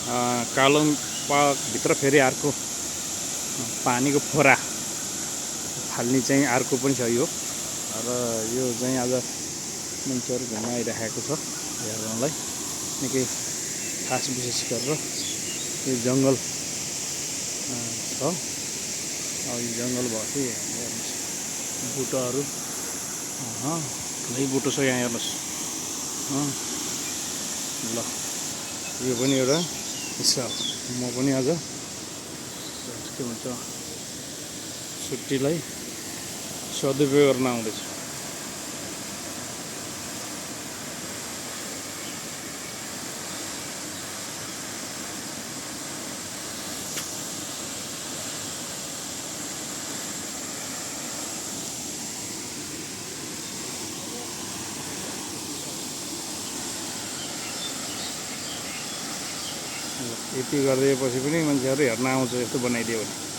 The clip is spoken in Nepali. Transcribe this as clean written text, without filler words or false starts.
कालुङ पार्कभित्र फेरि अर्को पानीको फोरा फाल्ने चाहिँ अर्को पनि छ यो। र यो चाहिँ आज मान्छेहरू घुम्न आइरहेको छ हेर्नलाई। निकै खास विशेष गरेर यो जङ्गल छ। अब यो जङ्गल भएपछि हेर्नुहोस् बुटोहरू ठुलै बुटो छ यहाँ हेर्नुहोस्। ल यो पनि एउटा हिसाब। म पनि आज के भन्छ छुट्टीलाई सदुपयोग गर्न आउँदैछु। यति गरिदिएपछि पनि मान्छेहरू हेर्न आउँछ यस्तो बनाइदियो भने।